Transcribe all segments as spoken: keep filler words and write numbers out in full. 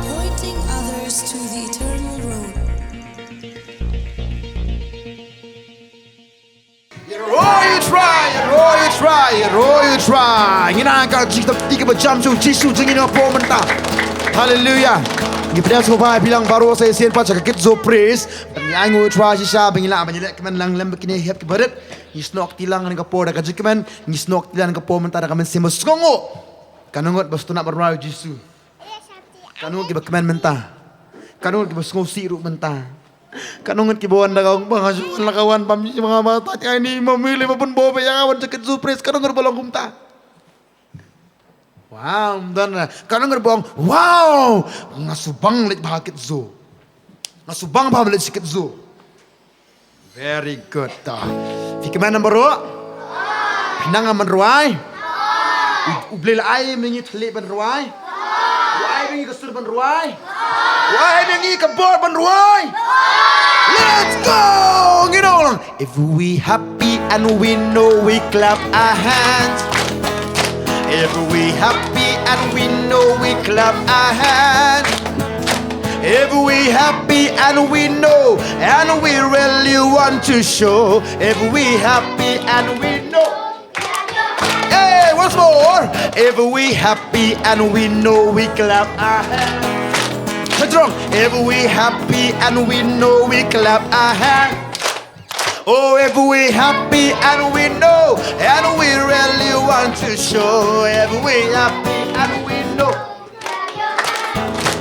Pointing others to the eternal road. Ïaroh ïa U Trai, ïaroh ïa U Trai, ïaroh ïa U Trai. Ngin nang ka jingtip kaba jam sha U Jisu jong ngi na ka por mynta. Haleluya. Ngi pdiang sngewbha ïa phi lang baroh sa shisien pat sha ka kit Zo Praise. Ngi ainguh ïa U Trai shisha ba ngi lah ban ïaleh kmen lang lem bad kine ki hep kiba rit. Ngi snoh kti lang ha kane ka por da ka jingkmen, ngi snoh kti lang ha kane ka por mynta da ka mynsiem ba sngewnguh. Katno ngut ba sngewtynnat ban rwai ïa U Jisu? Katno ngut kiba kmen mynta? Katno ngut kiba sngewsih ruh mynta? Katno ngut kiba wan da ka ong ba nga shu wan la ka wan bam shi ma nga ba ta ai ni ma mi le ba pynbor ba ïa nga wan sha kit Zo Praise? Katno ngut ba long kumta? Wow, ym don. Katno ngut ba ong, wow, nga shu bang leit bha kit Zo. Nga shu bang bha leit sha kit Zo. Very good. Ta, phi kmen namar u, phi nang ban rwai. U, U Blei la ai ïa ngi thylliej ban rwai. U ai ïa ngi ka sur ban rwai. U ai ïa ngi ka bor ban rwai. Let's go. Ngin ong lang. If we happy and we know, we clap our hands. If we happy and we know, we clap our hands. If we happy and we know, and we really want to show. If we happy and we know. Hey, once more. If we happy and we know, we clap our hands. Strong. If we happy and we know, we clap our hands. Oh, if we happy and we know, and we really want to show, if we happy and we know.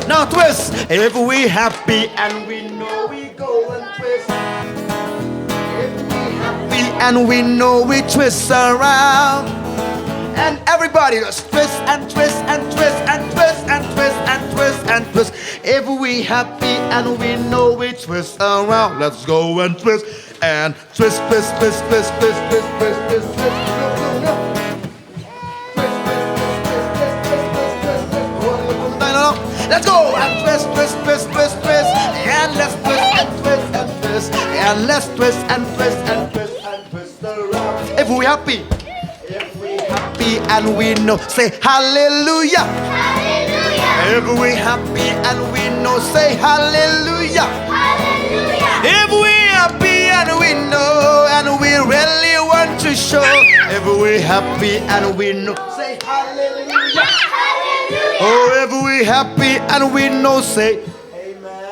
Now twist. If we happy and we know, we go and twist. If we happy and we know, we twist around. And everybody just twist and twist and twist and twist and twist and twist and twist. If we happy and we know, we twist around. Let's go and twist and twist, twist, twist. Let's go and twist, twist, twist, twist, twist. And let's twist and twist and twist. And let's twist and twist and twist and twist around. If we happy, if we happy and we know, say hallelujah. Hallelujah. If we happy and we know, say hallelujah. Hallelujah. If we happy and we know, and we really want to show. If we happy and we know, say hallelujah. Hallelujah. Oh, if we happy and we know, say amen.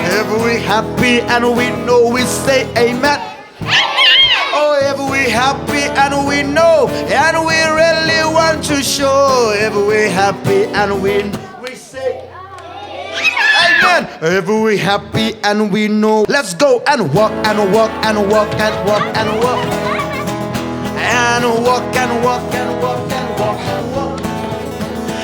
If we happy and we know, we say amen. Oh, if we happy and we know, and we really want to show, if we happy and we, we say amen. If we happy and we know, let's go and walk and walk and walk and walk and walk. And walk and walk and walk and walk and walk.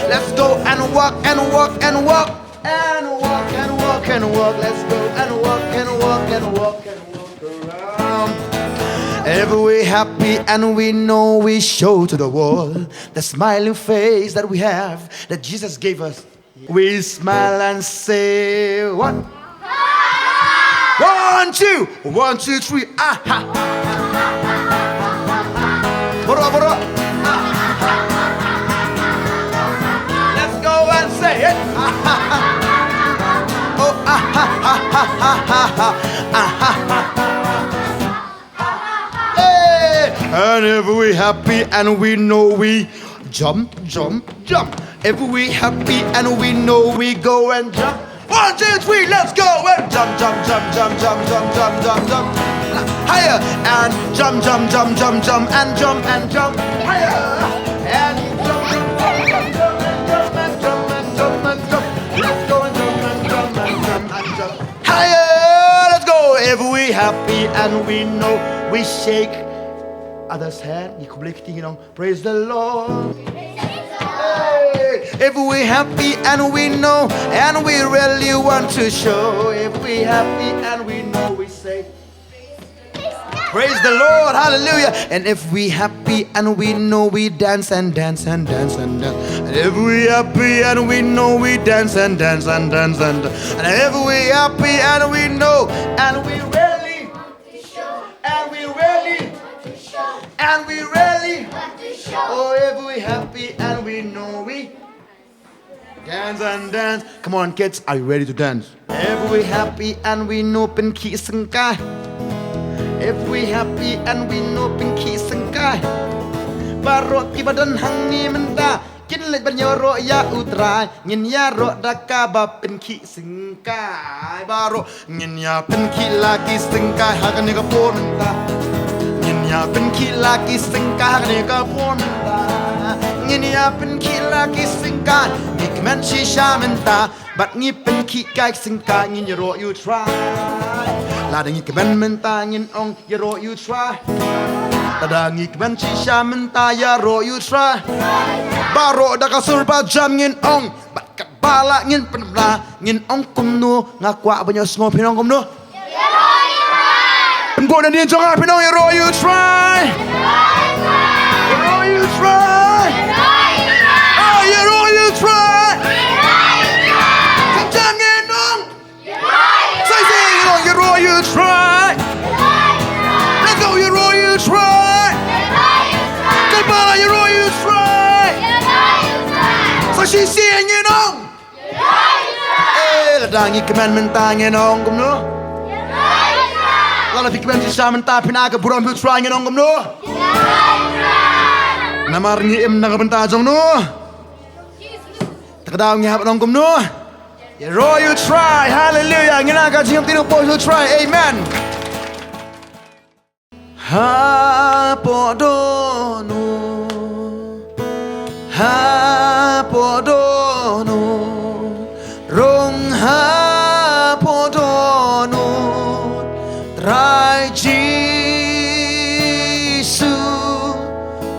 Let's go and walk and walk and walk. And walk and walk and walk. Let's go and walk and walk and walk and walk around. If we happy and we know, we show to the world the smiling face that we have, that Jesus gave us. We smile and say what? One, two, one, two, three. Ah ha. Baroh, baroh. Let's go and say it. Oh, ah ha ha ha ha ha ha. Ah ha ha. Hey! And if we happy and we know, we jump, jump, jump. If we happy and we know, we go and jump. One, two, three, let's go. And jump, jump, jump, jump, jump, jump, jump, jump, jump. Higher. And jump, jump, jump, jump, jump, and jump, and jump. Higher. And jump, jump, jump, jump, jump, and jump, and jump, and jump, and jump. Let's go and jump, and jump, and jump, and jump. Higher. Let's go. If we happy and we know, we shake others' hand. Ngi khublei kti, ngi ong, "Praise the Lord." Hey, if we happy and we know, and we really want to show, if we happy and we know, we say, "Praise the Lord, hallelujah." And if we happy and we know, we dance and dance and dance and dance. And if we happy and we know, we dance and dance and dance and dance. And if we happy and we know, and we really, and we really, and we really, oh, if we happy and we know, we dance and dance. Come on, kids, are you ready to dance? If we happy and we know, pynkhih syngkai. If we happy and we know, pynkhih syngkai. Baroh kiba don hangne mynta kin leit ban ïaroh ïa U Trai. Ngin ïaroh da kaba pynkhih syngkai baroh. Ngin ïa pynkhih la ki syngkai ha kane ka por mynta. Ngin ïa pynkhih la ki syngkai ha kane ka por mynta. Ngin ïa pynkhih la ki syngkai. Ngi kmen shisha mynta bad ngi pynkhih kai syngkai, ngin ïaroh ïa U Trai. Lada ngi kmen mynta ngin ong, "Ïaroh ïa U Trai." Lada ngi kmen shisha mynta, "Ïaroh ïa U Trai." Baroh da ka sur ba jam ngin ong. Bad katba lah ngin pynbna, ngin ong kumno, nga kwah ban ïohsngew phin ong kumno. Pynbna hadien jong nga, phin ong, "Ïaroh ïa U Trai." Ïaroh ïa U Trai. Oh, ïaroh ïa U Trai. Jam jam ngin ong. Sa shisien ngin ong, "Ïaroh ïa U Trai." Let's go, "Ïaroh ïa U Trai." Katba lah, "Ïaroh ïa U Trai." Sa shisien ngin ong. Eh, lada ngi kmen mynta ngin ong kumno? Lada phi kmen shisha mynta phin ai ka burom ha U Trai, ngin ong kumno? Namar ngi im na ka bynta jong no. Te ka daw ngi hap ong kumno? Ïaroh ïa U Trai, haleluya. Ngin ai ka jingïaroh ïa U Trai, amen. Hapoh dohnud, hapoh dohnud, rung hapoh dohnud, Trai Jisu,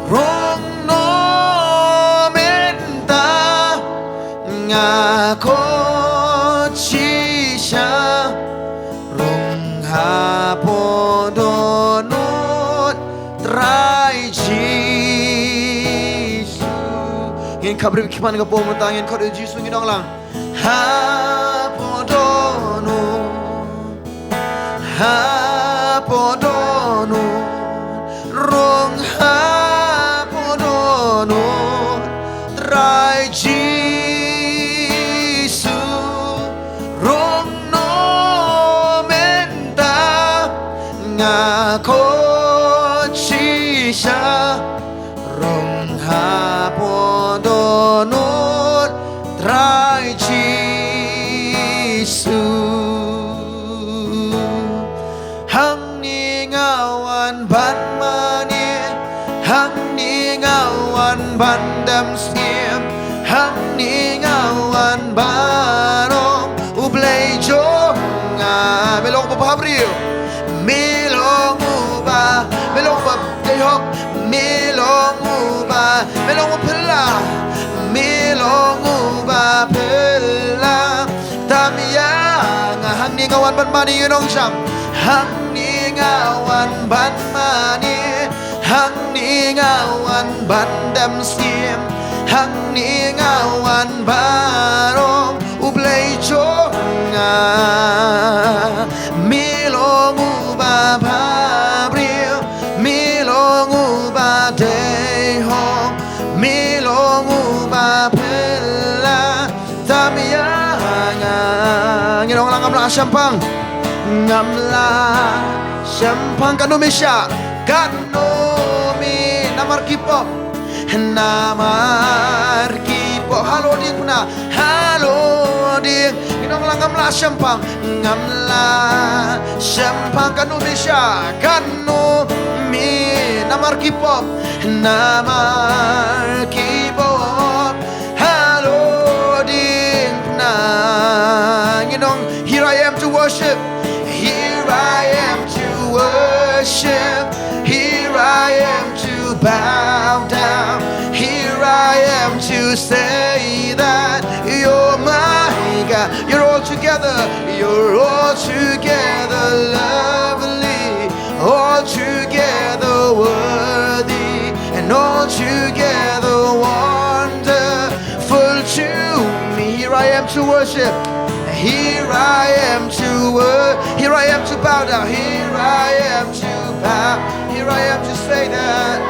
rung noh mynta, nga khot shisha. Rung hapoh dohnud, Trai Jisu. Ngin khapbriew khyndiat ka por mynta, ngin khot ïa U Jisu, ngin ong lang. Hapoh dohnud, hapoh dohnud, rung hapoh dohnud, Trai Jisu, rung noh mynta, nga khot shisha. Rung hapoh dohnud, Trai Jisu. Hangne nga wan ban mane, hangne nga wan ban dem syiem, hangne nga wan ban ong, U Blei jong nga. Me long uba bhabriew, me long uba, me long uba dei hok, me long uba, me long uba phylla, me long uba phylla. Tam ïa nga, hangne nga wan ban mane, ïa nong sham. Hangne nga wan ban mane, hangne nga wan ban dem syiem, hangne nga wan ban ong, U Blei jong nga. Me long uba bhabriew, me long uba dei hok, me long uba phylla. Tam ïa nga. Ngin ong lang, ngam lah shemphang, ngam lah shemphang. Katno me shah, katno me, namar ki pop, namar ki Ba halor diengphna, halor dieng. Ngi ong la ngam lah shemphang, ngam lah shemphang, kan ym mih sha, kan ym mih namar ki pop, namar ki pop. Halor diengphna. Ngi ong, here I am to worship. Here I am to worship. Here I am to bow down. Here I am to say that you're my God. You're altogether, you're altogether lovely, altogether worthy, and altogether wonderful to me. Here I am to worship. Here I am to worship. Here I am to bow down. Here I am to bow. Here I am to say that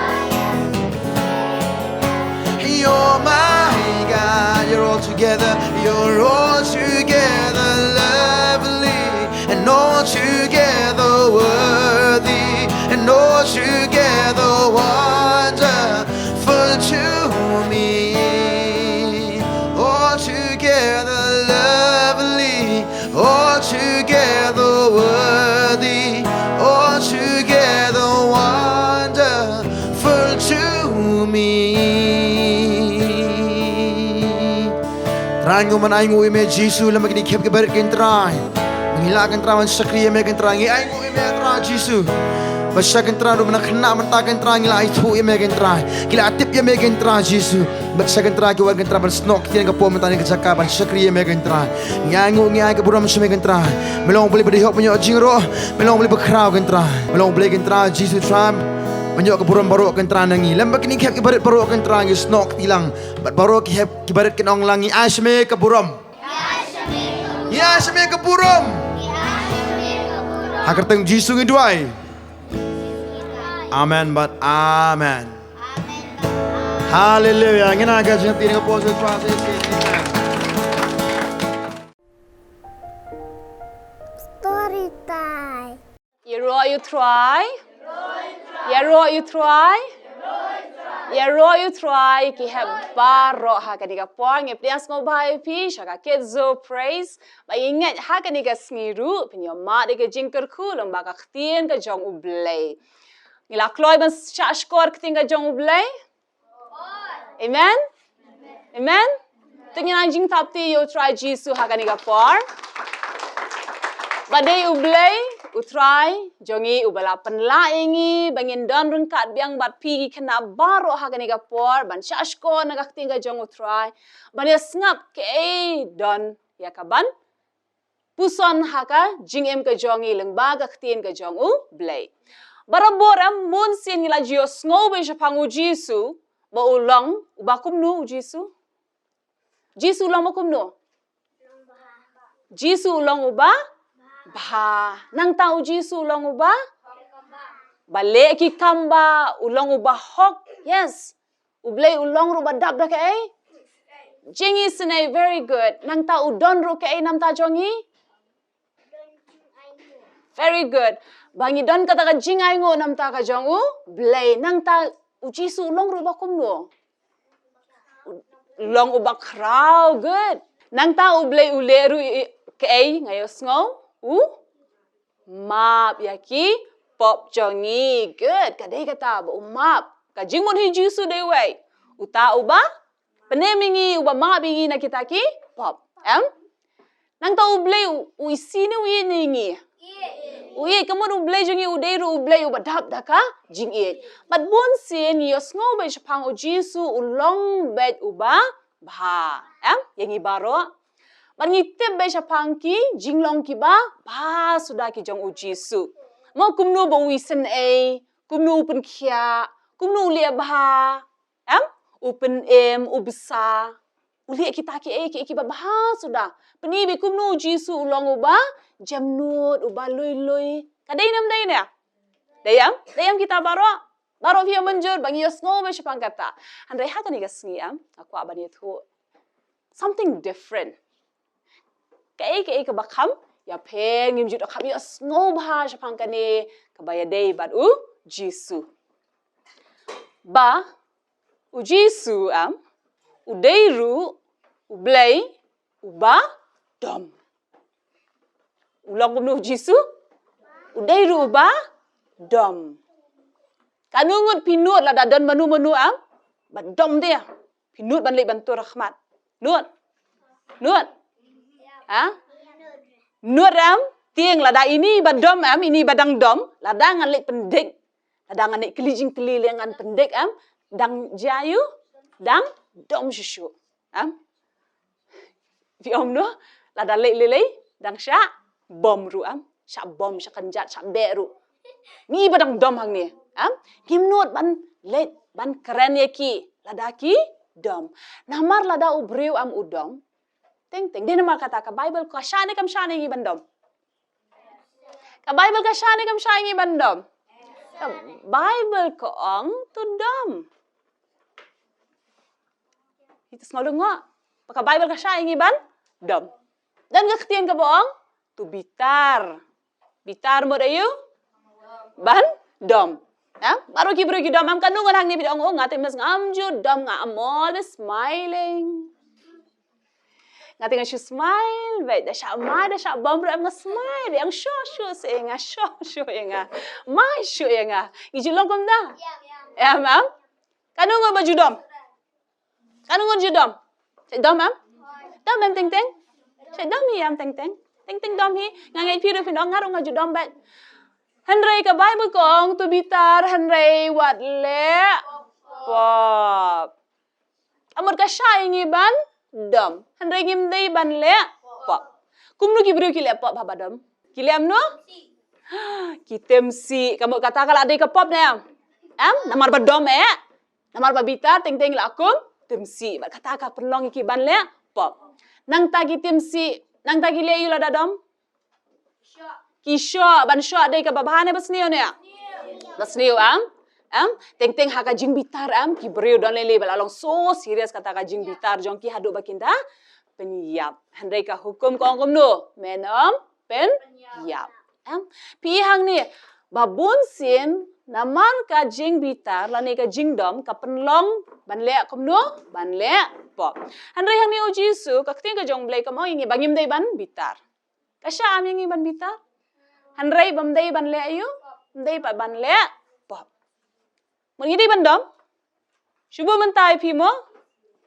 you're my God. You're altogether, you're altogether lovely, and altogether worthy, and altogether wonderful to me. Altogether lovely, altogether worthy, altogether wonderful to me. Trai, ngi wan ainguh ïa me Jisu, lem bad kine ki khep ki barit, ko Trai. Ngi lah, ko Trai, ban shakri ïa me, ko Trai. Ngi ainguh ïa me, Trai Jisu. Ba sha, ko Trai, ruh ban khynnah mynta, ko Trai, ngi la ithuh ïa me, ko Trai. Ngi la tip ïa me, ko Trai Jisu. Ba sha, ko Trai, ki wan, ko Trai, ban snoh ktien ka por mynta ha kane ka jaka, ban shakri ïa me, ko Trai. Ngi ainguh, ngi ai ka burom sha me, ko Trai. Me long U Blei ba dei hok ban ïoh jingïaroh. Me long U Blei ba khraw, ko Trai. Me long U Blei, ko Trai Jisu Trai, ban ïoh ka burom baroh, ko Trai, na ngi. Lem bad kine ki khep ki barit baroh, ko Trai, ngi snoh kti lang bad baroh ki khep ki barit, ko Trai, ngi ai sha me ka burom. Ngi ai sha me ka burom. Ha ka kyrteng Jisu ngi duwai. Amen bad amen. Haleluya. Ngin ai ka jingkyrkhu ïa ka Apostle Francis. Amen. Story time. Ïaroh ïa U Trai. Ïaroh ïa U Trai. Ïaroh ïa U Trai, ki hep baroh ha kane ka por. Ngi pdiang sngewbha ïa phi sha ka Kids Zone Praise. Ba ïa ngeit ha kane ka sngi ruh phin ïohmad ïa ka jingkyrkhu lyngba ka ktien ka jong U Blei. Ngi la kloi ban shah shkor ktien ka jong U Blei. Amen. Amen. Te ngin nang jingthap kti ïa U Trai Jisu ha kane ka por. Ba dei U Blei, U Trai jong ngi, uba la pynlah ïa ngi ba ngin don ryngkat biang bad phi ki khynnah baroh ha kane ka por ban shah shkor na ka ktien ka jong U Trai, ban ïa sngap kaei don ïa kaban puson ha ka jingim ka jong ngi lyngba ka ktien ka jong U Blei. Barabor em, bun sien ngi la ju ïohsngew beit shaphang U Jisu, ba u long uba kumno U Jisu? Jisu u long ba kumno? Jisu u long uba bha. Nangta U Jisu u long uba ba leh ki kam bha, u long uba hok. Yes. U Blei u long ruh ba dap da kaei? Jingisynei, very good. Nangta u don ruh kaei namar jong ngi? Very good. Ba ngi don kata ka jingainguh namar ka jong U Blei. Nangta U Jisu u long ruh ba kumno? U long uba khraw, good. Nangta U Blei u leh ruh i-, kaei nga ïohsngew? U map ïa ki pop jong ngi. Good. Ka dei kata ba u map. Ka jingmut hi Jisu dei uei? Uta uba pynim ïa ngi, uba map ïa ngi na kita ki pop. Em? Nangta U Blei u, u isynei, u ïeit ïa ngi. U ïeit, ka mut U Blei jong ngi u dei ruh U Blei uba dap da ka jingïeit. Bad bun sien ngi ïohsngew beit shaphang U Jisu u long beit uba bha. Em? Ïa ngi baroh. Bad ngi tip beit shaphang ki jinglong kiba bha suda ki jong U Jisu. Mo kumno ba u isynei, kumno u pynkhiah, kumno u leh bha, em? U pynim, u bsa. U leh kita kiei kiei kiba bha suda. Pyni beit kumno U Jisu u long uba jemnud, uba lui lui. Ka dei ne ym dei ne? Dei em? Dei em kita baroh? Baroh phi ïa mynjur ba ngi ïohsngew beit shaphang kata. Hynrei ha kane ka sngi em, nga kwah ban ïathuh something different. Kaei kaei kaba kham ïapher, ngim ju da kham ïohsngew bha shaphang kane kaba ïadei bad U Jisu. Ba U Jisu em, u dei ruh u Blei uba dom. U long kumno u Jisu? U dei ruh uba dom. Kano ngut phi nud lada don mano mano em ba dom de? Phi nud ban leit ban tur ha khmat? Nud? Nud? Ha? Nud em? Tieng lada ine ba dom em, ine ba dang dom, lada ngan leit pyndik, lada ngan leit kylli jingkylli lei ngan pyndik em, dang jia aiu? Dang dom shuh shuh. Em? Phi ong no, lada leit lei lei dang shah bom ruh em, shah bom, shah kynjat, shah beh ruh. Ngi ba dang dom hangne em, ngim nud ban leit ban kren ïa ki lada ki dom. Namar lada u briew em u dom, teng teng, dei namar kata ka Baibl ka shah ne kam shah ïa ngi ban dom? Ka Baibl ka shah ne kam shah ïa ngi ban dom? Ka Baibl ka ong to dom. Ita sngew lyngngoh ba ka Baibl ka shah ïa ngi ban dom. Don ka ktien kaba ong to bitar. Bitar mut aiu? Ban dom. Ha? Baroh ki briew ki dom em. Kano ngut hangne phi ong, oh, nga te mas ngam ju dom, nga, I'm always smiling. Nga te nga shu smile beit, da shah mai, da shah bom ruh em nga smile, ïeng shuh shuh seh ïa nga, shuh shuh ïa nga, mai shuh ïa nga. Ngi ju long kumta? Em, em. Kano ngut ba ju dom? Kano ngut ju dom? Shu dom em? Dom em teng teng? Shu dom hi em teng teng? Teng teng dom hi. Nga ngeit phi ruh phin ong nga ruh nga ju dom beit. Hynrei ka Baibl ka ong to bitar hynrei wat leh pop. Ka mut ka shah ïa ngi ban dom hynrei ngim dei ban leh pop. Kumno ki briew ki leh pop haba dom? Ki leh kumno? Ki tim sih. Ka mut kata ka la dei ka pop ne em? Em? Namar ba dom eh. Namar ba bitar teng teng la kum tim sih. Bad kata ka pynlong ïa ki ban leh pop. Nangta ki tim sih, nangta ki leh aiu lada dom? Ki shoh. Ban shoh dei kaba bha ne ba sniew ne? Ba sniew em? Em? Teng teng ha ka jingbitar em, ki briew don lei lei ba la long so serious kata ka jingbitar jong ki haduh ba kin da pynïap. Hynrei ka hukum ka ong kumno? Men ym pynïap. Em? Phi i hangne ba bun sien namar ka jingbitar lane ka jingdom ka pynlong ban leh kumno? Ban leh pop. Hynrei hangne u Jisu, ka ktien ka jong u Blei kam ong ïa ngi ba ngim dei ban bitar. Ka shah em ïa ngi ban bitar? Hynrei bym dei ban leh aiu? Bym dei pat ban leh pop. Mut ngi dei ban dom? Shu buh mynta ïa phi mo?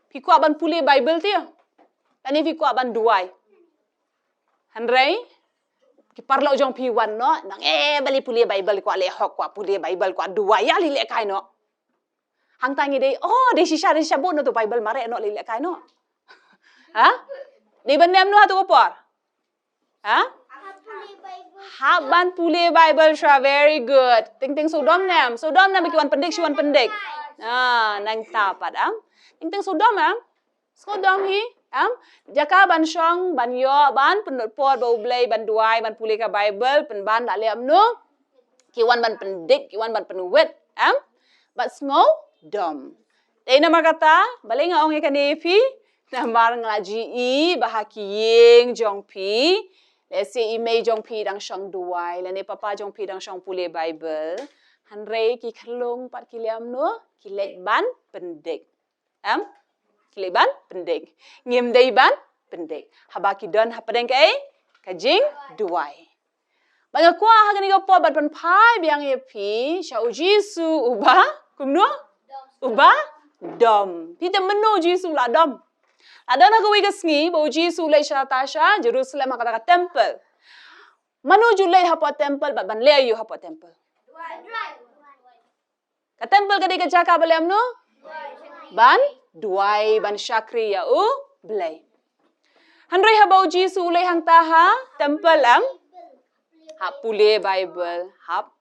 Phi kwah ban pule Baibl te? Lane phi kwah ban duwai? Hynrei ki paralok jong phi wan noh, nang, eh, balei pule Baibl, kwah leh hok, kwah pule Baibl, kwah duwai, ïa lei lehkai noh. Hangta ngi dei, oh, dei shisha, dei shisha, buh noh to Baibl, mareh noh, lei lehkai noh. Ha? Dei ban leh kumno ha tu ka por? Ha? Hap ban pule Baibl shuwa, very good. Teng teng sngewdom ne em? Sngewdom ne em ba ki wan pyndik, shu wan pyndik. Ah, nangta pat em. Teng teng sngewdom em? Sngewdom hi em? Jaka ban shong, ban ïoh, ban pynlut por bad u Blei, ban duwai, ban pule ka Baibl, pynban la leh kumno? Ki wan ban pyndik, ki wan ban pynwit em? Bad sngewdom. Dei namar kata, balei nga ong ïa kane ïa phi? Namar nga la ju i ba ha ki ïing jong phi, lehse i mei jong phi dang shong duwai, lane papa jong phi dang shong pule Baibl. Hynrei ki khyllung pat ki leh kumno? Ki leit ban pyndik. Em? Ki leit ban pyndik. Ngim dei ban pyndik. Haba ki don hapdeng kaei? Ka jingduwai. Bad nga kwah ha kane ka por ban pynphai biang ïa phi sha u Jisu uba kumno? Uba dom. Phi tip mynno u Jisu u la dom? La don ha kawei ka sngi ba u Jisu u leit sha, sha Jerusalem ha kata ka temple. Mano ju leit hapoh temple bad ban leh aiu hapoh temple? Ka temple ka dei ka jaka ba leh kumno? Ban duwai, ban shakri ïa u Blei. Hynrei haba u Jisu u leit hangta ha temple em, hap pule Baibl, hap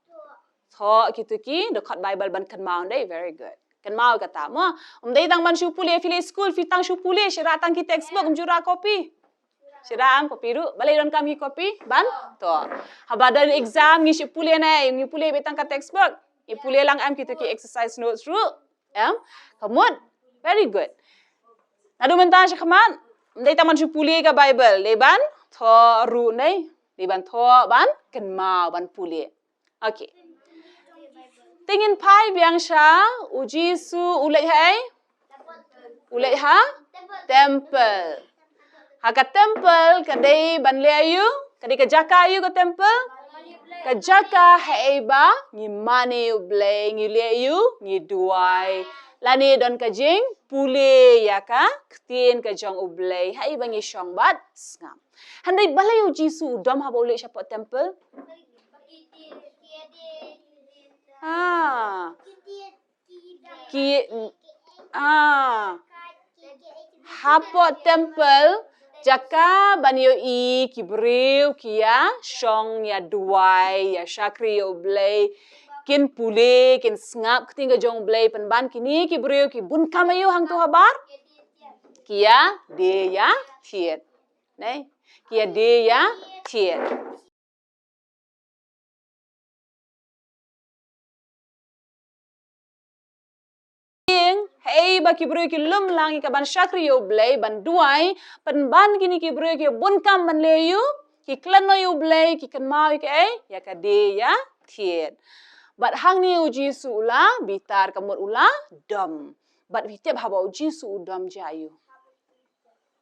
thoh kito ki dkhot Baibl ban kynmaw, ym dei? Very good. Kynmaw kata mo. Ym dei tang ban shu pule, phi leit skul phi tang shu pule, shira tang ki textbook, ym ju rah copy. Shira em, copy ruh. Balei donkam ngi copy? Ban thoh. Haba don exam ngi shu pule ne, ngi pule beit tang ka textbook. Ngi pule lang em kito ki exercise notes ruh? Em? Ka mut? Very good. Naduh mynta sha khmat, ym dei tang ban shu pule ka Baibl, dei ban thoh ruh ne, dei ban thoh, ban kynmaw, ban pule. Okay. Te ngin phai biang sha u Jisu u leit haei? U leit ha temple. Ha ka temple ka dei ban leh aïu? Ka dei ka jaka aïu ka temple? Ka jaka haei ba ngi mane ïa U Blei, ngi leh aïu? Ngi duwai. Lane don ka jingpule ïa ka ktien ka jong U Blei haei ba ngi shong bad sngap. Hynrei balei U Jisu u dom haba u leit shapoh temple? Ah. Ki, ah. Hapoh temple, jaka ban ïohi ki briew ki ïa shong, ïa duwai, ïa shakri ïa U Blei. Kin pule, kin sngap ktien ka jong U Blei, pynban kine ki briew ki bun kam aïu hangto habar? Ki ïa die ïa thied. Nei, ki ïa die ïa thied. Ïing, haei ba ki briew ki lum lang ïa ka ban shakri ïa U Blei, ban duwai, pynban kine ki briew ki bun kam ban leh aïu? Ki klet noh ïa U Blei, ki kynmaw ïa kaei? Ïa ka die ïa thied. Bad hangne U Jisu u la bitar, ka mut u la dom. Bad phi tip haba U Jisu u dom jia aïu?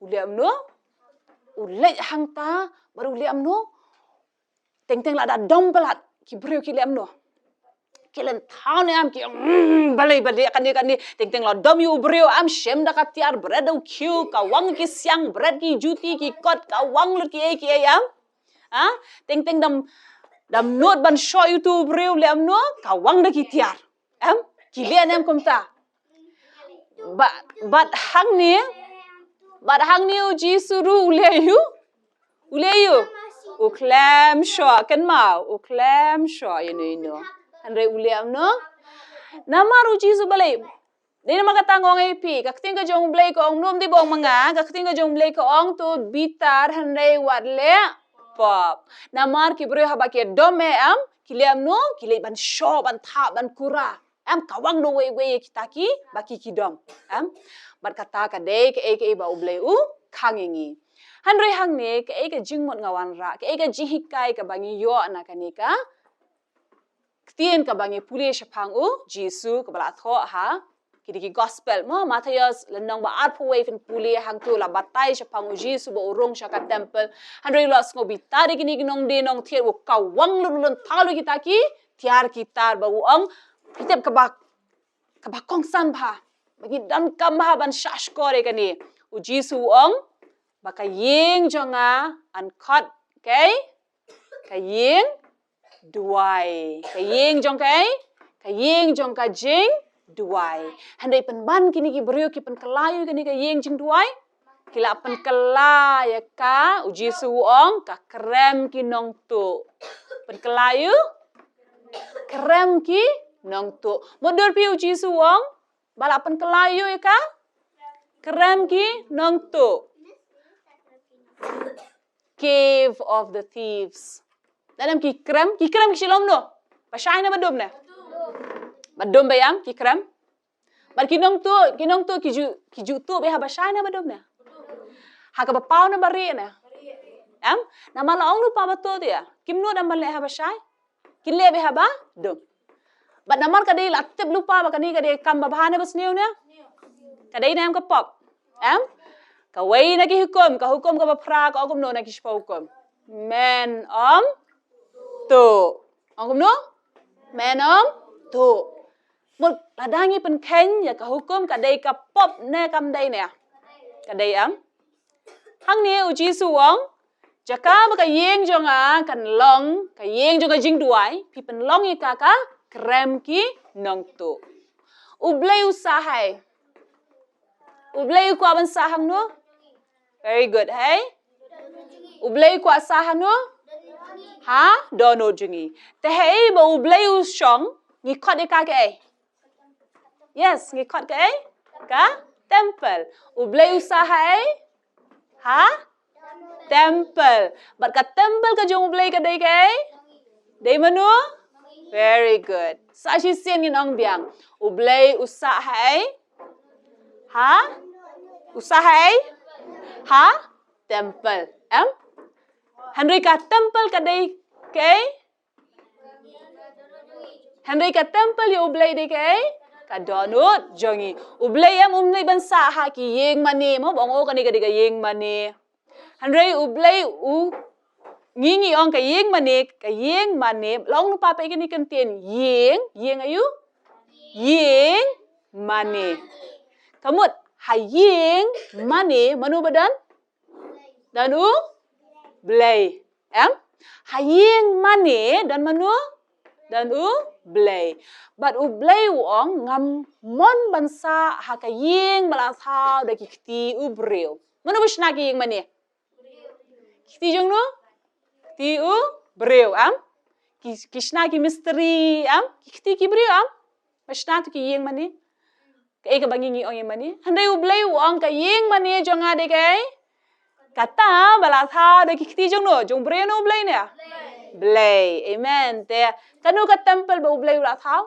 U leh kumno? U leit hangta, bad u leh kumno? Teng teng lada dom palat, ki briew ki leh kumno? Ki len thaw ne em, ki, mm, balei, balei, kane, kane, teng teng la dom ïa u briew em, shem da ka tiar, bret da u khiew, kawang ki siang, bret ki juti, ki kot, kawang lut kiei kiei em. Ha? Teng teng dam, dam nud ban shoh ïa uto u briew, leh kumno? Kawang da ki tiar. Em? Ki leh ne em kumta? Bad, bad hangne, bad hangne U Jisu ruh u leh aïu? U leh aïu? U khlem shoh, kynmaw, u khlem shoh ïano ïano. Hynrei u leh kumno? Namar U Jisu balei? Dei namar kata nga ong ïa phi, ka ktien ka jong U Blei ka ong, ym dei ba ong ma nga, ka ktien ka jong U Blei ka ong to bitar hynrei wat leh pop. Namar ki briew haba ki dom em, ki leh kumno? Ki leit ban shoh, ban thap, ban kura. Em, kawang da uwei uwei ïa kita kiba ki, ki dom. Em? Bad kata ka dei kaei kaei ba U Blei u khang ïa ngi. Hynrei hangne kaei ka jingmut nga wanrah, kaei ka jinghikai kaba ngi ïoh na kane ka ktien kaba ngi pule shaphang U Jisu kaba la thoh ha ki dei ki gospel mo, Mathaios lynnong ba arphew wei, phin pule hangto la batai shaphang U Jisu ba u rung sha ka temple. Hynrei u la sngewbitar ïa kine ki nongdie nongthied, u kawang lut, u len thaw lut kita ki tiar ki tar, bad u ong, phi tip kaba, kaba kongsan bha, ba ngi donkam bha ban shahshkor ïa kane. U Jisu u ong ba ka ïing jong nga yn khot, okay? Ka ïing duwai. Ka ïing jong kaei? Ka ïing jong ka jingduwai. Hynrei pynban kine ki briew ki pynkylla aïu ïa kane ka ïing jingduwai? Ki la pynkylla ïa ka, U Jisu u ong, ka krem ki nongtuh. Pynkylla aïu? Krem ki nongtuh. Mutdur phi U Jisu u ong ba la pynkylla aïu ïa ka? Krem ki nongtuh. Cave of the thieves. Lada ki krem, ki krem ki shu long kumno? Ba shai ne ba dum ne? Ba dum ba ïam ki krem. Bad ki nongtuh, ki nongtuh ki ju, ki ju tuh beit ha ba shai ne ba dum ne? Ha kaba paw ne ba rieh ne? Em? Namar la ong lypa ba tuh te ïa, kim nud em ban leh ha ba shai. Kin leh beit ha ba dum. Bad namar ka dei la tip lypa ba kane ka dei ka kam ba bha ne ba sniew ne? Ka dei ne em ka pop? Em? Kawei na ki hukum, ka hukum kaba phra ka ong kumno na ki shiphew hukum? Men ym tuh. Ong kumno? Men ym tuh. Mut lada ngi pynkheiñ ïa ka hukum, ka dei ka pop ne kam dei ne? Ka dei, em? Hangne U Jisu u ong, jaka ba ka ïing jong nga kan long ka ïing jong ka jingduwai, phi pynlong ïa ka ka krem ki nongtuh. U Blei u sah haei? U Blei u kwah ban sah hangno? Very good, hei? U Blei u kwah sah hangno? Ha dohnud jong ngi. Te haei ba U Blei u shong, ngi khot ïa ka kaei? Yes, ngi khot kaei? Ka temple. U Blei u sah haei? Ha temple. Bad ka temple ka jong U Blei ka dei kaei? Dei mano? Very good. Sa shisien ngin ong biang. U Blei u sah haei? Ha? U sah haei? Ha temple. Em? Hynrei ka temple ka dei kaei? Hynrei ka temple ïa U Blei dei kaei? ka dohnud jong ngi. U Blei em um dei ban sah ha ki ïing mane mo, ba ong o kane ka dei ka ïing mane. Hynrei U Blei u ngi ngi ong ka ïing mane, ka ïing mane. Long nu pa pe kane ka ktien ïing, ïing aïu? Ïing mane. Ka mut ha ïing mane mano ba don? Don U Blei. Em? Ha ïing mane don mano? Don U Blei. Bad U Blei u ong ngam mon ban sah ha ka ïing ba la thaw da ki kti u briew. Mano ba shna ki ïing mane? Ki kti jong no? Kti u briew, em? Ki, ki shna ki mistri, em? Ki kti ki briew, em? Ba shna tu ki ïing mane. Kaei kaba ngi ngi ong ïing mane. Hynrei U Blei u ong ka ïing mane jong nga dei kaei? Kata ba la thaw da ki kti jong no, jong briew ne U Blei ne? Blei. Amen. Te kano ka temple ba U Blei u la thaw?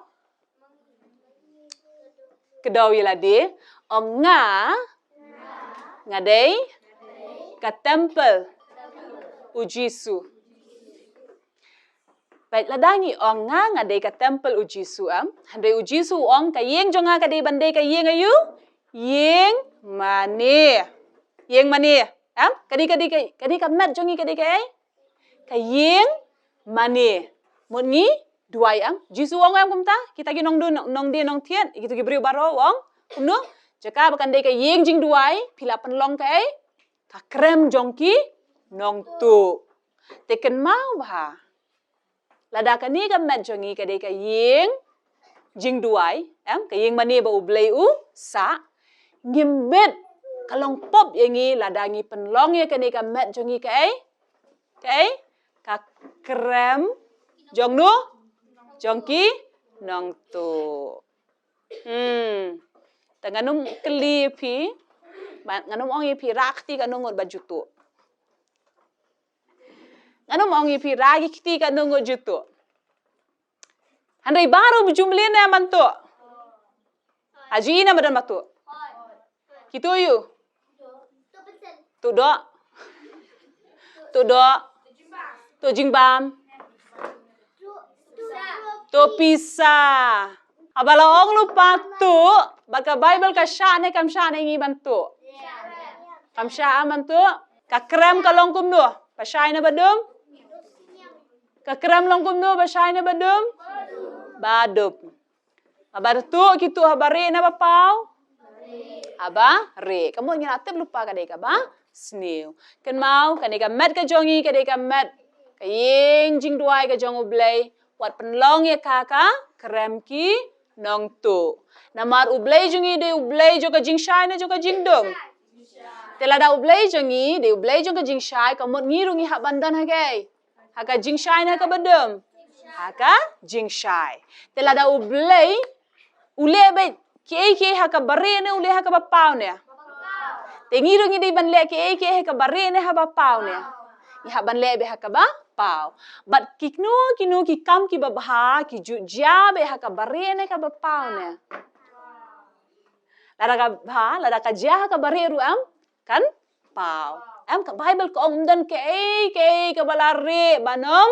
Kdew ïa lade, ong nga, nga dei ka temple u Jisu. Peit, lada ngi ong nga, nga dei ka temple u Jisu, em? Hynrei u Jisu u ong ka ïing jong nga ka dei ban dei ka ïing aïu? Ïing mane. Ïing mane, em? Ka dei, ka dei, ka dei ka met jong ngi ka dei kaei? Ka ïing mane. Mut ngi duwai, em? Jisu u ong em kumta, kita ki nongdie, nong, nongdie nongthied, kita ki briew baroh u ong kumno? Jaka ba kan dei ka ïing jingduwai, phi la pynlong kaei? Ka krem jong ki nongtuh. Te kynmaw bha. Lada kane ka met jong ngi ka dei ka ïing jingduwai, em, ka ïing mane ba U Blei u sah, ngim bit, ka long pop ïa ngi lada ngi pynlong ïa kane ka met jong ngi kaei? Kaei? Ka krem jong no? Jong ki nongtuh. Hmm. Te ngan ym kylli ïa phi, ba, ngan ym ong ïa phi rah kti kano ngut ba ju tuh. Ngan ym ong ïa phi rah ki kti kano ngut ju tuh. Hynrei baroh ba ju mlien ne em ban tuh? Ha ju i ne em ba don ba tuh? Ki tuh aïu? Tuh doh. Tuh doh. Tuh jingbam. Tuh pisa. Haba la ong lypa tuh, bad ka Baibl ka shah ne kam shah ne ngi ban tuh? Kam shah ban tuh. Ka krem ka long kumno? Ba shai ne ba dum? Ka krem long kumno? Ba shai ne ba dum? Ba dum. Haba tuh ki tuh haba rieh ne ba paw? Haba rieh. Ka mut ngi la tip lypa ka dei kaba sniew. Kynmaw, kane ka met ka jong ngi ka dei ka met ka ïing jingduwai ka jong U Blei. Wat pynlong ïa ka ka krem ki nongtuh. Namar U Blei jong ngi dei U Blei jong ka jingshai ne jong ka jingdum? Te lada U Blei jong ngi dei U Blei jong ka jingshai, ka mut ngi ruh ngi hap ban don ha kaei? Ha ka jingshai ne ha kaba dum? Ha ka jingshai. Te lada U Blei u leh beit kiei kiei ha kaba rieh ne u leh ha kaba paw ne? Te ngi ruh ngi dei ban leh kiei kiei ha kaba rieh ne ha ba paw ne? Ngi hap ban leh beit ha kaba paw. Bad kino kino ki kam kiba bha ki ju jia beit ha kaba rieh ne kaba paw ne? Lada ka bha, lada ka jia ha kaba rieh ruh em kan paw. Em, ka Baibl ka ong ym don kaei kaei kaba la rieh ban ym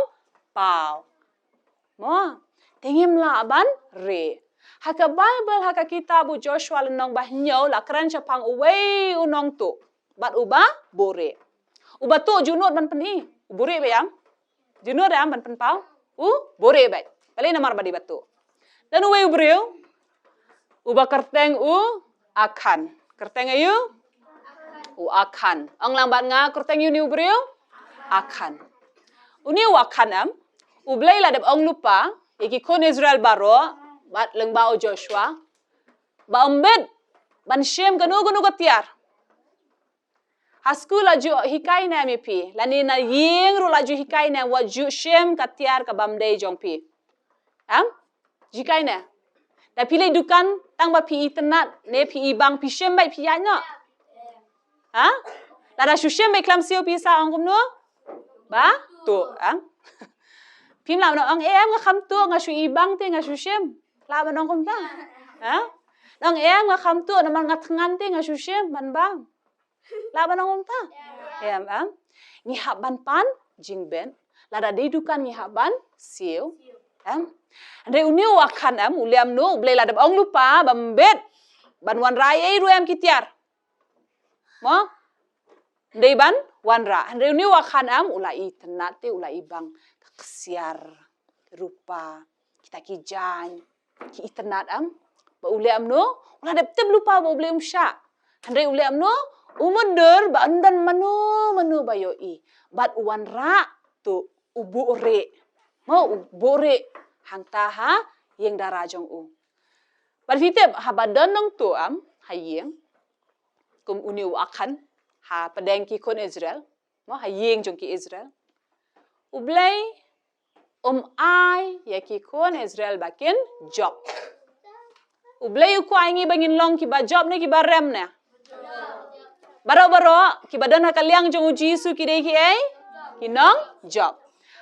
paw. Mo, te ngim lah ban rieh. Ha ka Baibl, ha ka kitab u Joshua lynnong ba hynñiew, la kren shaphang uwei u nongtuh bad uba buhrieh. Uba tuh ju nud ban pyni, u buhrieh beit em? Ju nud em ban pynpaw? U buhrieh beit. Balei? Namar ba dei ba tuh. Don uwei u briew uba kyrteng u Akhan. Kyrteng aïu? U Akhan. Ong lang bad nga, kyrteng aïu une u briew? Akhan. Une u Akhan em, U Blei la dep ong lypa ïa ki khun Israel baroh bad lyngba u Joshua ba ym bit ban shim kano kano ka tiar. Ha skul la ju hikai ne em ïa phi, lane na ïing ruh la ju hikai ne em, wat ju shim ka tiar ka bym dei jong phi? Em? Ju hikai ne? Da phi leit dukan tang ba phi itynnad ne phi ibang, phi shim beit phi ïaid noh? Ha? Lada shu shim beit khlem siew phi sa ong kumno? Ba tuh, em? Phim lah ban ong, em, nga kham tuh, nga shu ibang te nga shu shim. Lah ban ong kumta? Ha? Ong, em, nga kham tuh namar nga thngan te nga shu shim ban bam. Lah ban ong kumta? Em, em. Ngi hap ban pan jingbit. Lada dei dukan ngi hap ban siew. Em. Hynrei une u Akhan em, u leh kumno, u Blei la dep ong lypa, ba ym bit ban wanrah ei ei ruh em ki tiar. Mo? Ym dei ban wanrah. Hynrei une u Akhan em, u la itynnad te, u la ibang ka ksiar, rupa, kita ki jaiñ, ki itynnad em. Ba u leh kumno, u la dep tip lypa ba u Blei um shah. Hynrei u leh kumno, u mutdur ba ym don mano mano ba ïohi. Bad u wanrah tuh, u buhrieh. Mo, u buhrieh hangta ha ïing dara jong u. Bad phi tip, haba don nongtuh em, ha ïing, kum une u Akhan, ha pdeng ki khun Israel, mo, ha ïing jong ki Israel. U Blei um ai ïa ki khun Israel ba kin jop. U Blei u kwah ïa ngi ba ngin long kiba jop ne kiba rem ne? Baroh baroh, kiba don ha ka liang jong u Jisu ki dei kiei? Ki nongjop.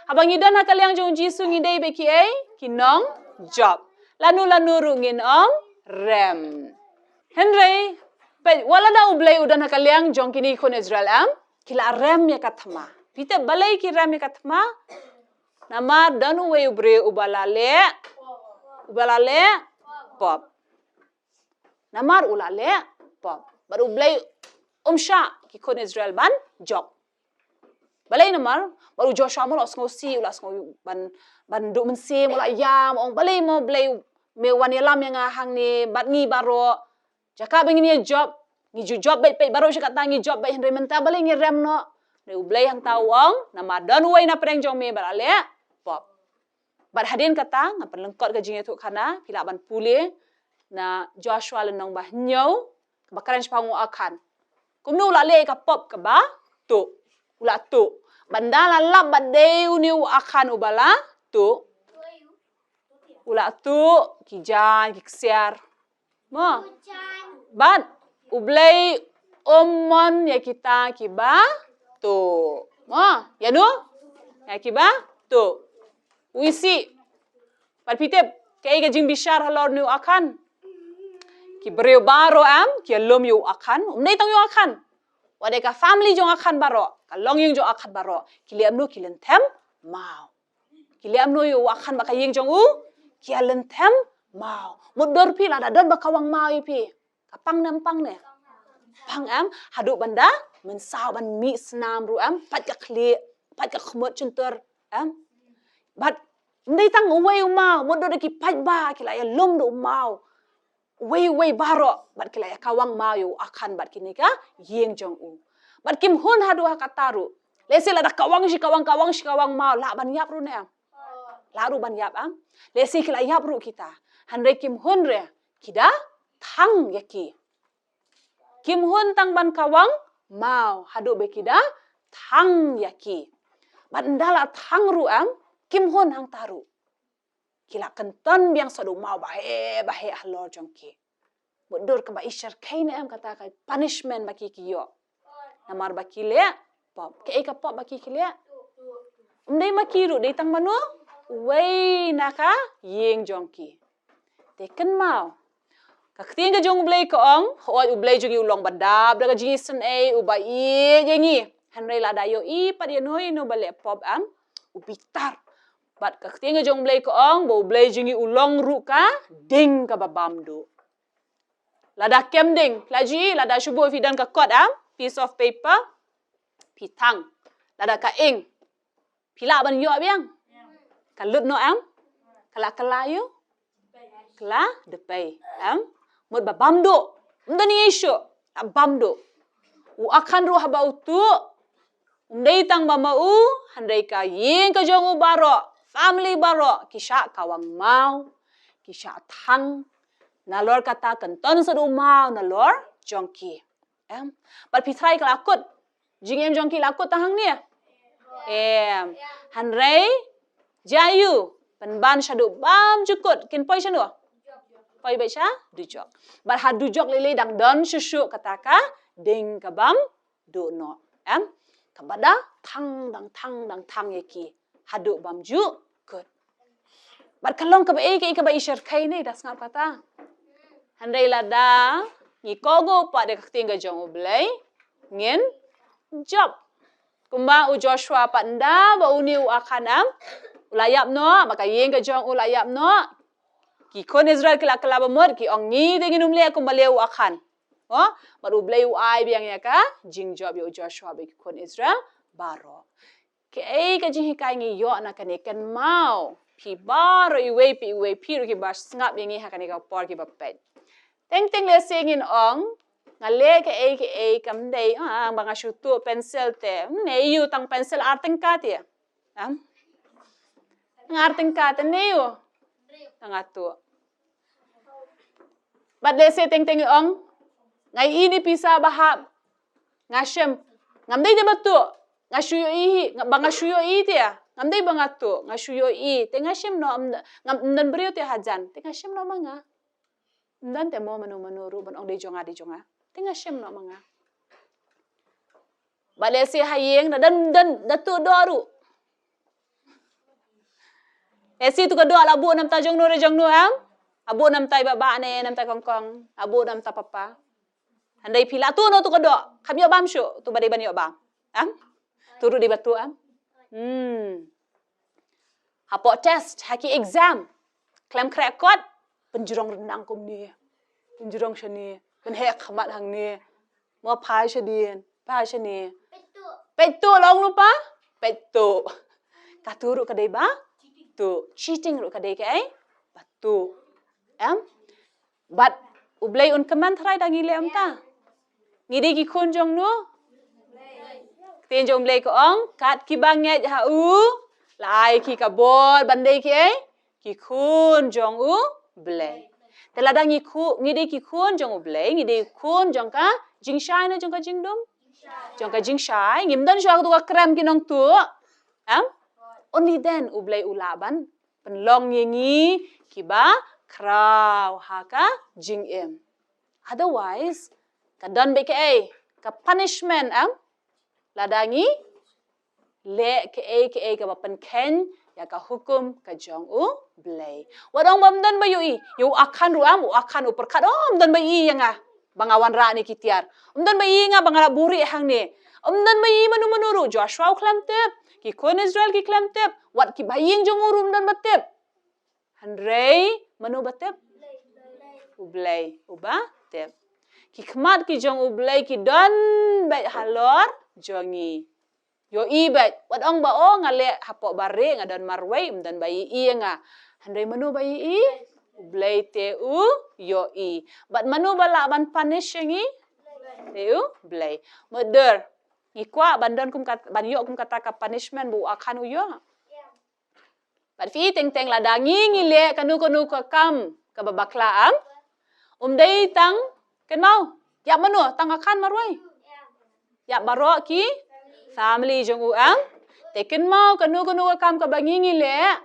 Haba ngi don ha ka liang jong u Jisu ngi dei ba kiei? Ki nongjop. Lano lano ruh ngin ym rem. Hynrei, peit, wat lada u Blei u don ha ka liang jong kine ki khun Israel em, ki la rem ïa ka thma. Phi tip balei ki rem ïa ka thma? Namar don uwei u briew uba la leh, uba la leh pop. Namar u la leh pop. Bad u Blei um shah ki khun Israel ban jop. Balei namar, bad u Joshua mo u la sngewsih, u la sngew ban, ban duh mynsiem, u la ïam, ong balei mo Blei me wan ïalam ïa nga hangne, bad ngi baroh. Jaka ba ngin ïa jop, ngi ju jop beit beit baroh shi katta ngi jop beit hynrei mynta balei ngi rem noh. Hynrei u Blei hangta u ong, namar don uwei na pdeng jong me ba la leh pop. Bad hadien kata, ngan pynlyngkot ka jingïathuhkhana, phi lah ban pule, na Joshua lynnong ba hynñiew, kaba kren shaphang u Akhan. Kumno u la leh ka pop kaba tuh, u la tuh. Bad ynda la lap ba dei une u Akhan uba la tuh, u la tuh, ki jaiñ, ki ksiar. Mo. Bad, u Blei um mon ïa kita kiba tuh. Mo, ïa no? Ïa kiba tuh. U isih. Bad phi tip, kaei ka jingbishar halor une u Akhan. Ki briew baroh em, ki ïalum ïa u Akhan. Um dei tang ïa u Akhan. Wat ïa ka family jong u Akhan baroh, ka longïing jong u Akhan baroh. Ki leh kumno ki lynthem maw. Ki leh kumno ïa u Akhan bad ka ïing jong u, ki ïa lynthem maw. Mutdur phi lada don ba kawang maw ïa phi. Ka pang ne ym pang ne? Pang em, haduh ban da mynsaw ban mih snam ruh em, pait ka khlieh, pait ka khmut shyntur em. Bad ym dei tang uwei u maw, mutdur da ki paidbah, ki la ïalum da u maw. Uwei uwei baroh, bad ki la ïa kawang maw ïa u Akhan bad kine ka ïing jong u. Bad kim hun haduh ha kata ruh. Lehse lada kawang shi kawang, kawang shi kawang maw, lah ban ïap ruh ne em? Lah ruh ban ïap em? Lehse ki la ïap ruh kita. Hynrei kim hun re, ki da thang ïa ki. Kim hun tang ban kawang maw, haduh ba ki da thang ïa ki. Bad ynda la thang ruh em, kim hun hangta ruh. Ki la kynton biang sa da u maw baheh baheh halor jong ki. Mutdur kaba i shyrkhei ne em kata ka punishment ba ki ki ïoh. Namar ba ki leh pop. Kaei ka pop ba ki ki leh? Ym dei ma ki ruh, dei tang mano? Uwei na ka ïing jong ki. Te kynmaw. Ka ktien ka jong U Blei ka ong, hooid U Blei jong ngi u long ba dap da ka jingisynei, uba ïeit ïa ngi. Hynrei lada ïohi pat ïa no ïa no ba leh pop em, u bitar. Bad ka ktien ka jong U Blei ka ong, ba U Blei jong ngi u long ruh ka ding kaba bam duh. Lada kem ding, la ju i, lada shu buh phi don ka kot em, piece of paper, phi thang. Lada ka ing, phi lah ban ïoh biang. Ka lut noh em, ka la kylla ïa u, ka la dpei em. Mut ba bam duh, ym don ei ei shuh, la bam duh. U Akhan ruh haba u tuh, ym dei tang ba ma u, hynrei ka ïing ka jong u baroh, family baroh, ki shah kawang maw, ki shah thang, nalor kata kynton sa da u maw nalor jong ki. Em, bad phi trai ka la kut, jingim jong ki la kut tang hangne. Em, hynrei, jia ïa u, pynban shaduh bam ju kut, kin poi shano? Poi beit sha dujok. Bad ha dujok lei lei dang don shuh shuh kata ka ding ka bam duh noh. Em, kaba da thang, dang thang, dang thang ïa ki. Haduh bam ju kut. Bad ka long kaba ei, kaei kaba i shyrkhei ne, da sngap kata. Hynrei lada ngi kohnguh pat da ka ktien ka jong U Blei, ngin jop. Kumba u Joshua pat ynda ba une u Akhan em, la ïap noh, ba ka ïing ka jong u la ïap noh. Ki khun Israel ki la kylla ba mut, ki ong ngi te ngin ym leh kumba leh u Akhan. Mo, bad U Blei u ai biang ïa ka jingjop ïa u Joshua bad ki khun Israel baroh. Kaei ka jinghikai ngi ïoh na kane? Kynmaw, phi baroh iwei pa iwei, phi ruh kiba sngap ïa ngi ha kane ka por kiba peit. Teng teng lehse ngin ong, nga leh kaei kaei kam dei, ah, ba nga shu tuh pencil te. Hmm, ne ïoh tang pencil ar tyngka te. Em? Ngar tyngka te ne ïoh. Tang nga tuh. Bad lehse teng teng ong, nga ïohi ine i pisa ba hap. Nga shem. Ngam dei te ba tuh. Nga shu ïohi, nga, ba nga shu ïohi te. Ngam dei ba nga tuh. Nga shu ïohi. Te nga shem noh, ym, ngam, ym don briew te hajan. Te nga shem noh ma nga. Ym don te mo mano mano ruh ban ong dei jong nga, dei jong nga. Te nga shem noh ma nga. Bad lehse ha ïing, da don, don, da tuh doh ruh. Lehse tu ka doh la buh namta jong no re jong no, em? La buh namta i baba ne, namta kongkong. La buh namta papa. Hynrei phi la tuh noh tu ka doh. Kham ïoh bam shuh, tu ba dei ban ïoh bam. Em? Tu ruh dei ba tuh, em? Hmm. Hapoh test, ha ki exam. Khlem khreh kot, pynjrong ryndang kumne. Pynjrong shane, pynheh khmat hangne. Mo phai shadien, phai shane. Peit tuh long lypa, peit tuh. Katu ruh ka dei ba tuh. Cheating ruh ka dei kaei? Ba tuh. Em? Bad U Blei un kmen trai da ngi leh mynta. Ngi dei ki khun jong no. Ktien jong U Blei ka ong, kat kiba ngeit ha u, la ai ki ka bor ban dei kiei? Ki khun jong U Blei. Te lada ngi khu-, ngi dei ki khun jong U Blei, ngi dei khun jong ka jingshai ne jong ka jingdum? Jong ka jingshai, ngim don shuh ha katu ka krem ki nongtuh. Em? Only then U Blei u lah ban pynlong ïa ngi kiba khraw ha ka jingim. Otherwise, ka don beit kaei? Ka punishment, em? Lada ngi leh kaei kaei kaba pynkheiñ ïa ka hukum ka jong U Blei. Wat ong ba ym don ba ïohi, ïa u Akhan ruh, em, u Akhan u pyrkhat, oh, ym don ba ïohi ïa nga ba nga wanrah ne ki tiar. Ym don ba ïohi ïa nga ba nga la buhrieh hangne. Ym don ba ïohi mano mano ruh, Joshua u khlem tip, ki khun Israel ki khlem tip, wat kiba ïing jong u ruh ym don ba tip. Hynrei mano ba tip? U Blei uba tip. Ki khmat ki jong U Blei ki don beit halor jong ngi. Ïohi beit, wat ong ba, oh, nga leh hapoh ba rieh, nga don marwei, ym don ba ïohi ïa nga. Hynrei mano ba ïohi? U Blei te u ïohi. Bad mano ba lah ban punish ïa ngi? Te U Blei. Mutdur, ngi kwah ban don kum kat-, ban ïoh kum kata ka punishment ba u Akhan u ïoh? Bad phi teng teng lada ngi ngi leh kano kano ka kam kaba bakla, em, um dei tang, kynmaw, ïap mano? Tang Akhan marwei? Ïap baroh ki family jong u, em? Te kynmaw kano kano ka kam kaba ngi ngi leh,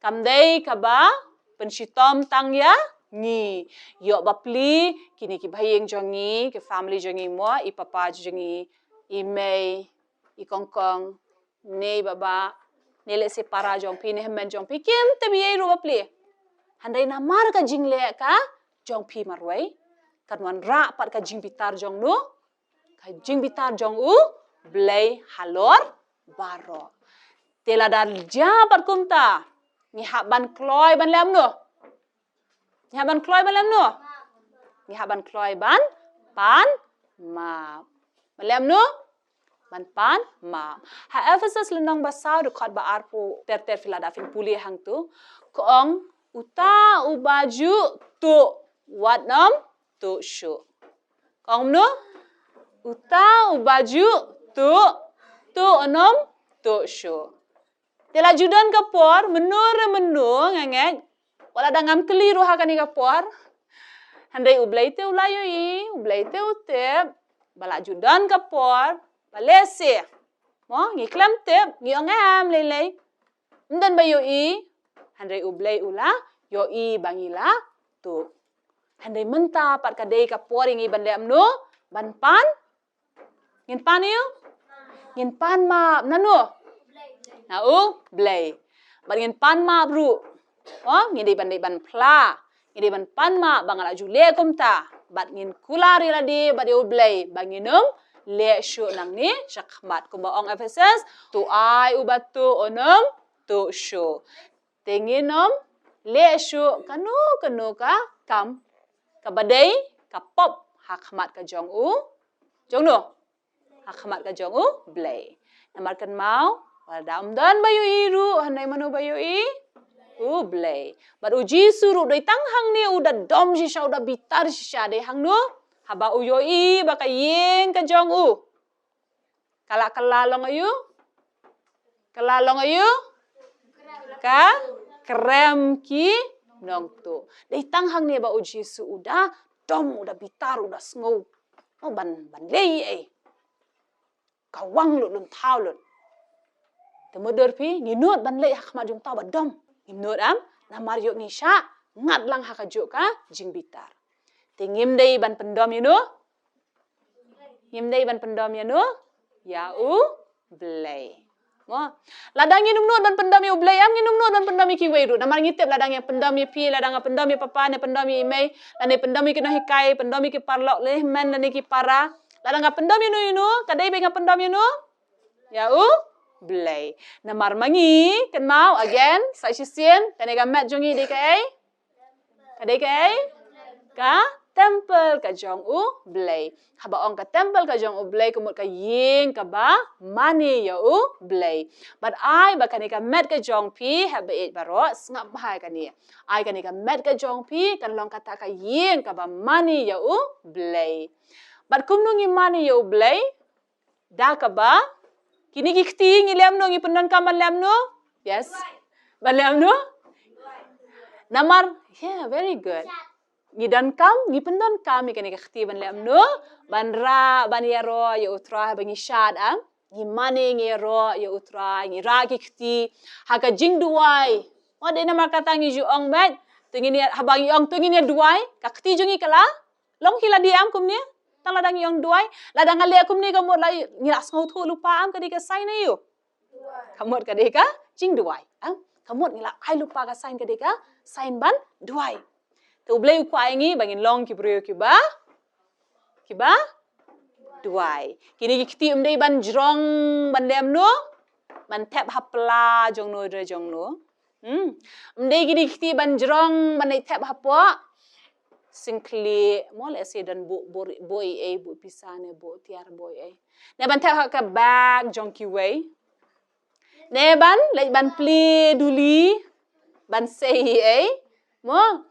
kam dei kaba pynshitom tang ïa ngi. Ïoh bapli kine ki bahaïing jong ngi, ki family jong ngi mo, i papa jong ngi, i mei, i kongkong, ne i baba, ne lehse para jong phi, ne hynmen jong phi, kim tip ei ei ruh bapli. Hynrei namar ka jingleh ka jong phi marwei, kan wanrah pat ka jingbitar jong no, ka jingbitar jong U Blei halor baroh. Te lada jia pat kumta, ngi hap ban kloi ban leh mano? Ngi hap ban kloi ban leh mano? Ngi hap ban kloi ban pan map. Ban leh mano? Ban pan map. Ha Ephesus lynnong ba saw dkhot ba arphew ter ter phi la da phin pule hangtu. Ka ong uta uba ju tuh wat nym tuh shuh. Ka ong mano? Uta uba ju tuh, tuh nym tuh shuh. Te la ju don ka por, mano re mano nga ngeit, wat la da ngam kylli ruh ha kane ka por. Hynrei U Blei te u la ïohi, U Blei te u tip, ba la ju don ka por, ba lehse, mo, ngi khlem tip, ngi ong em lei lei. Ym don ba ïohi, hynrei U Blei u la ïohi ba ngi la tuh. Hynrei mynta pat ka dei ka por ïa ngi ban leh mano, ban pan Ngin pan ïa u? Ngin pan map na no? Na U Blei. Bad ngin pan map ruh. Oh, ngin dei ban dei ban phla. Ngin dei ban pan map ba nga la ju leh kumta. Bad ngin kular ïa lade bad ïa U Blei ba ngin ym leh shuh nangne shakhmat. Kumba ong Ephesus, to ai uba tuh un ym nongtuh shuh. Te ngin ym leh shuh kano kano ka kam kaba dei ka pop ha khmat ka jong u, jong no, ha khmat ka jong U Blei. Namar kynmaw, lada ym don ba ïohi ruh, hynrei mano ba ïohi? U Blei. Bad U Jisu ruh dei tang hangne u da dom shisha, u da bitar shisha, dei hangno? Haba u ïohi ba ka ïing ka jong u ka la kylla long aïu? Kylla long aïu? Ka krem ki nongtuh. Dei tang hangne ba U Jisu u da dom, u da bitar, u da sngew. Oh, ban, ban leh ei. Ka wang lut, lum thaw lut. Te mut dur phi, ngi nud ban leh ha khmat jong uta u ba dom. Ngim nud em, namar ïoh ngi shah ngat lang ha kajuh ka jingbitar. Te ngim dei ban pyndom ïano? Ngim dei ban pyndom ïano? Ïa U Blei. Mo. Lada ngin ym nud ban pyndom ïa U Blei, em, ngin ym nud ban pyndom ïa kiwei ruh. Namar ngi tip lada ngi pyndom ïa phi, lada nga pyndom ïa papa, ne pyndom ïa i mei, lane pyndom ïa ki nonghikai, pyndom ïa ki paralok, lane hynmen, lane ki para. Lada nga pyndom ïano ïano, ka dei ba nga pyndom ïano? Ïa U Blei. Namar ma ngi, kynmaw, again, sa shisien, kane ka met jong ngi dei kaei? Ka dei kaei? Ka temple ka jong U Blei. Haba ong ka temple ka jong U Blei, ka mut ka ïing kaba mane ïa U Blei. Bad ai ba kane ka met ka jong phi, haba ïeit baroh, sngap bha ïa kane. Ai kane ka met ka jong phi, kan long kata ka ïing kaba mane ïa U Blei. Bad kumno ngi mane ïa U Blei? Da kaba kine ki kti ngi leh kumno, ngi pyndonkam ban leh kumno? Yes. Ban leh kumno? Namar, yeah, very good. Ngi donkam, ngi pyndonkam ïa kine ki kti ban leh kumno? Ban rah, ban ïaroh ïa U Trai, ba ngi shad, em? Ngi mane, ngi ïaroh ïa U Trai, ngi rah ki kti ha ka jingduwai. Mo, dei namar kata ngi ju ong bad, to ngin ïa, haba ngi ong to ngin ïa duwai, ka kti jong ngi ka la long hi lade, em, kumne? Tang lada ngi ong duwai, lada nga leh kumne ka mut la ngi la sngewthuh lypa, em, ka dei ka sign aïu? Ka mut ka dei ka jingduwai, em? Ka mut ngi la ai lypa, ka sign ka dei ka sign ban duwai. Te U Blei u kwah ïa ngi ba ngin long ki briew kiba, kiba duwai. Kine ki kti ym dei ban jrong ban leh kumno? Ban thep ha pla jong no re jong no. Hmm. Ym dei kine ki kti ban jrong ban leit thep hapoh syngkhlieh, mo, lehse don buh, buh, buh ei ei, buh pisa ne buh tiar, buh ei ei. Ne ban thep ha ka bag jong kiwei. Ne ban leit ban plie duli, ban sei ei ei. Mo.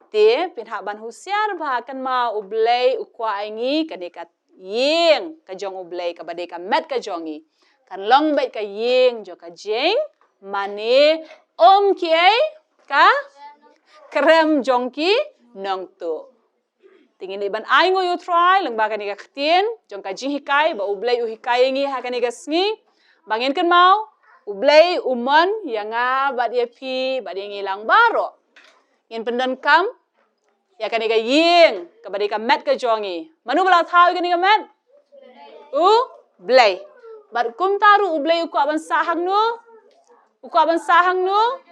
Te phin hap ban husiar bha, kynmaw U Blei u kwah ïa ngi kane ka ïing ka jong U Blei kaba dei ka met ka jong ngi kan long beit ka ïing jong ka jingmane, ym kiei, ka krem jong ki nongtuh. Te ngin leit ban ainguh ïa U Trai lyngba kane ka ktien jong ka jinghikai ba U Blei u hikai ïa ngi ha kane ka sngi. Ba ngin kynmaw U Blei u mon ïa nga bad ïa phi bad ïa ngi lang baroh. Ngin pyndonkam ïa kane ka ïing kaba dei ka met ka jong ngi. Mano ba la thaw ïa kane ka met? U Blei. Bad kumta ruh U Blei u kwah ban sah hangno? U kwah ban sah hangno?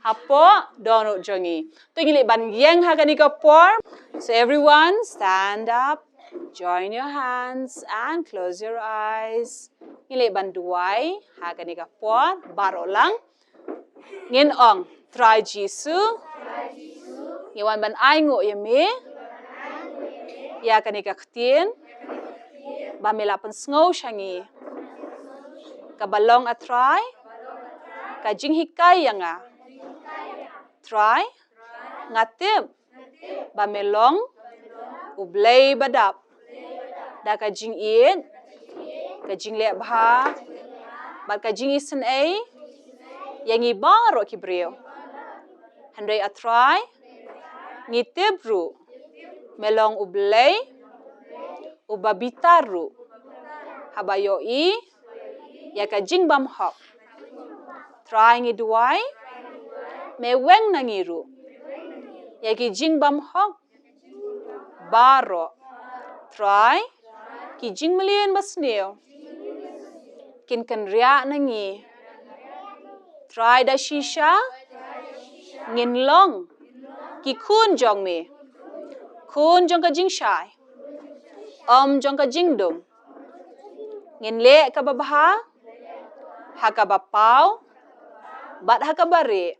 Hapoh dohnud jong ngi. To ngin leit ban ïeng ha kane ka por. So everyone, stand up, join your hands and close your eyes. Ngin leit ban duwai ha kane ka por baroh lang. Ngin ong, Trai Jisu, ngi wan ban ainguh ïa me ïa kane ka ktien ba me la pynsngew sha ngi, kaba long, A Trai, ka jinghikai ïa nga. Trai, nga tip ba me long U Blei ba dap da ka jingïeit, ka jingleh bha bad ka jingisynei ïa ngi baroh ki briew. Hynrei, A Trai, ngi tip ruh me long U Blei uba bitar ruh haba ïohi ïa ka jingbymhok. Trai, ngi duwai me weng na ngi ruh ïa ki jingbymhok baroh. Trai, ki jingmlien basniew kin kynriah na ngi. Trai, da shisha ngin long ki khun jong me, khun jong ka jingshai, ym jong ka jingdum. Ngin leh kaba bha ha kaba paw bad ha kaba rieh.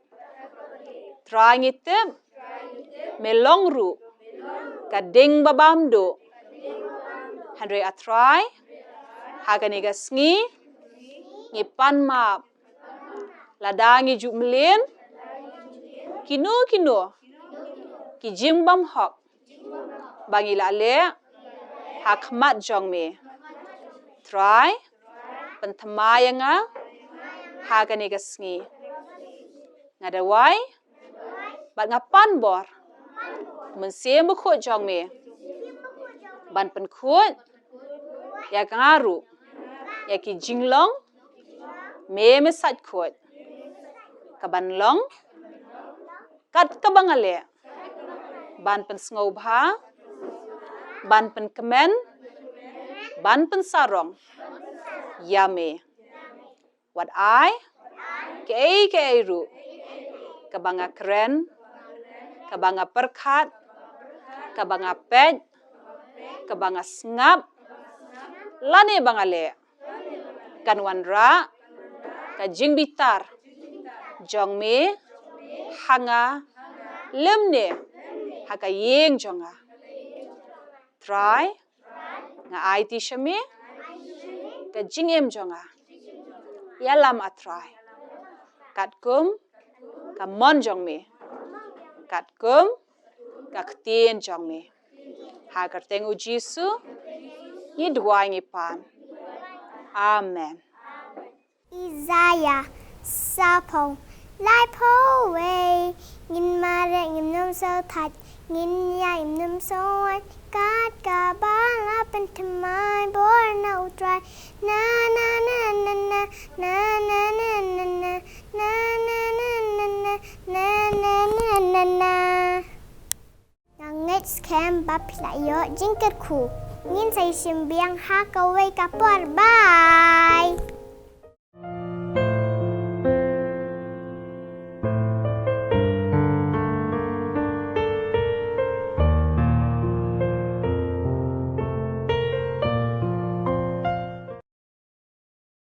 Trai ngi tip, me long ruh ka ding ba bam duh. Hynrei A Trai, ha kane ka sngi ngi pan map lada ngi ju mlien kino kino ki jingbymhok ba ngi la leh ha khmat jong me. Trai, pynthymmai ïa nga ha kane ka sngi. Nga duwai bad nga pan bor Mynsiem Bakhuid jong me ban pynkhuid ïa nga ruh ïa ki jinglong me me sait khuid, kaban long kat kaba nga leh ban pynsngewbha, ban pynkmen, ban pynsarong ïa me. Wat ai kaei kaei ruh kaba nga kren, kaba nga pyrkhat, kaba nga peit, kaba nga sngap lane ba nga leh kan wanrah ka jingbitar jong me ha nga lymne ha ka ïing jong nga. Trai, nga aiti sha me ka jingim jong nga. Ïalam A Trai katkum ka mon jong me, katkum ka ktien jong me. Ha ka kyrteng U Jisu ngi duwai ngi pan. Amen. Isaiah saphew laiphew wei. Ngin mareh ngin ym sngewthait, ngin ïaid ngin ym sngewwait, kat kaba la pynthymmai bor na U Trai. Na na na na na. Nga ngeit skhem ba phi la ïoh jingkyrkhu. Ngin sa ïashim biang ha kawei ka por. Bye.